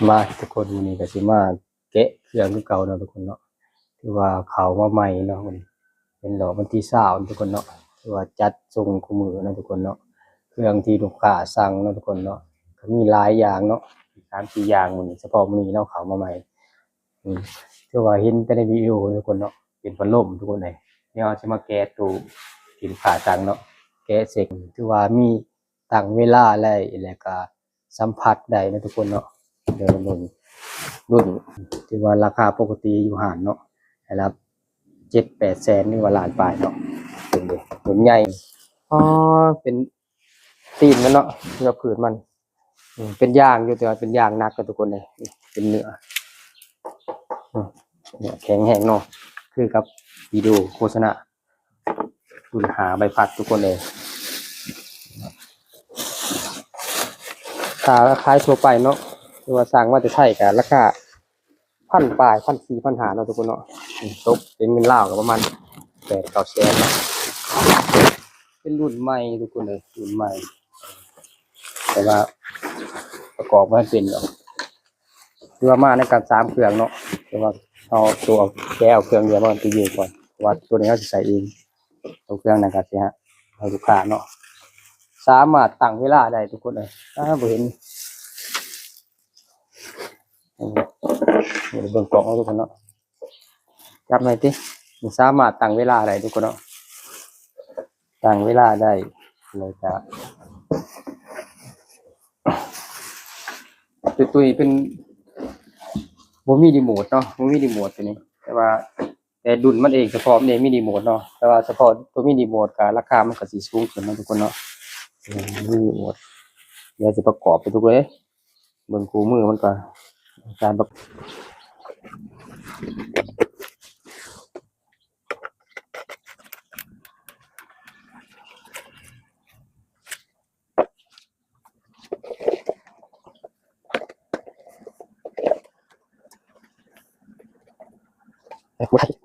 ມາທຸກຄົນ ມື້ນີ້ກໍຊິມາແກະເຄື່ອງຄືເກົ່າເນາະທຸກຄົນເນາະ. ຖືວ່າເຂົ້າມາໃໝ່ເນາະ ເປັນຮອບວັນທີຊາວທຸກຄົນເນາະ. ຖືວ່າຈັດສົ່ງຄູ່ມື້ເນາະທຸກຄົນເນາະ. ເຄື່ອງທີ່ລູກຄ້າສັ່ງເນາະທຸກຄົນເນາະ ກໍມີຫຼາຍຢ່າງເນາະ ສາມສີ່ຢ່າງ. ມື້ນີ້ ສະເພາະມື້ນີ້ເນາະ ເຂົ້າມາໃໝ່. ອືມ ຖືວ່າເຫັນແຕ່ໃນວິດີໂອທຸກຄົນເນາະ ເປັນພັດລົມທຸກຄົນເອີຍ. ດຽວເຮົາຊິມາແກະຕູ້ທີ່ລູກຄ້າສັ່ງເນາະ ແກະເຊັກ. ຖືວ່າມີຕັ້ງເວລາໄດ້ ແລ້ວກໍສຳຜັດໄດ້ເນາະທຸກຄົນເນາະ. ດຽວເບິ່ງລຸ້ນ ຖືວ່າລາຄາປົກກະຕິຢູ່ຮ້ານເນາະ ລະເຈັດແປດແສນ ຫຼືວ່າລ້ານປາຍເນາະ. ເບິ່ງເດີ ລຸ້ນໃຫຍ່ ອໍ ເປັນ ຕີນມັນເນາະ ເປັນພື້ນມັນ ອືມ ເປັນຢາງຢູ່ ແຕ່ວ່າເປັນຢາງໜັກເນາະທຸກຄົນເອີຍ. ນີ້ເປັນເນື້ອ ອືມ ເນື້ອແຂງແຮງເນາະ ຄືກັບວິດີໂອໂຄສະນາ ລຸ້ນຫ້າໃບພັດທຸກຄົນເອີຍ. ຖ້າຂາຍທົ່ວໄປເນາະ ຫຼືວ່າສັ່ງມາແຕ່ໄທ ກໍລາຄາ ພັນປາຍ ພັນສີ່ ພັນຫ້າເນາະທຸກຄົນເນາະ. ອືມ ຕົກເປັນເງິນລາວກໍປະມານແປດເກົ້າແສນເນາະ. ເປັນລຸ້ນໃໝ່ທຸກຄົນເອີຍ ລຸ້ນໃໝ່ ແຕ່ວ່າປະກອບບໍ່ທັນເປັນດອກ. ຖືວ່າມານຳກັນສາມເຄື່ອງເນາະ ແຕ່ວ່າເຮົາໂຕເອົາແຕ່ເອົາເຄື່ອງດຽວມາໄວ້ຢູ່ກ່ອນ ເພາະວ່າໂຕນີ້ເຮົາຊິໃສ່ເອງ. ໂຕເຄື່ອງນັ້ນກໍຊິໃຫ້ລູກຄ້າເນາະ ສາມາດຕັ້ງເວລາໄດ້ທຸກຄົນເອີຍ. ອາ ບໍ່ເຫັນ ເບິ່ງກ້ອງເນາະທຸກຄົນເນາະ ຈັບໜ່ອຍຕິ. ມັນສາມາດຕັ້ງເວລາໄດ້ທຸກຄົນເນາະ ຕັ້ງເວລາໄດ້ ແລ້ວກະ ໂຕນີ້ເປັນ ບໍ່ມີຣີໂມດເນາະ ບໍ່ມີຣີໂມດໂຕນີ້ ແຕ່ວ່າ ແຕ່ລຸ້ນມັນເອງ ສະເພາະມັນເອງມີຣີໂມດເນາະ ແຕ່ວ່າສະເພາະໂຕມີຣີໂມດກໍລາຄາມັນກໍຊິສູງຂຶ້ນເນາະທຸກຄົນເນາະ. ອືມ ມີຣີໂມດ ດຽວຊິປະກອບໃຫ້ທຸກຄົນເອີຍ ເບິ່ງຄູ່ມືມັນກໍ ການປະ ບໍ່ໄດ້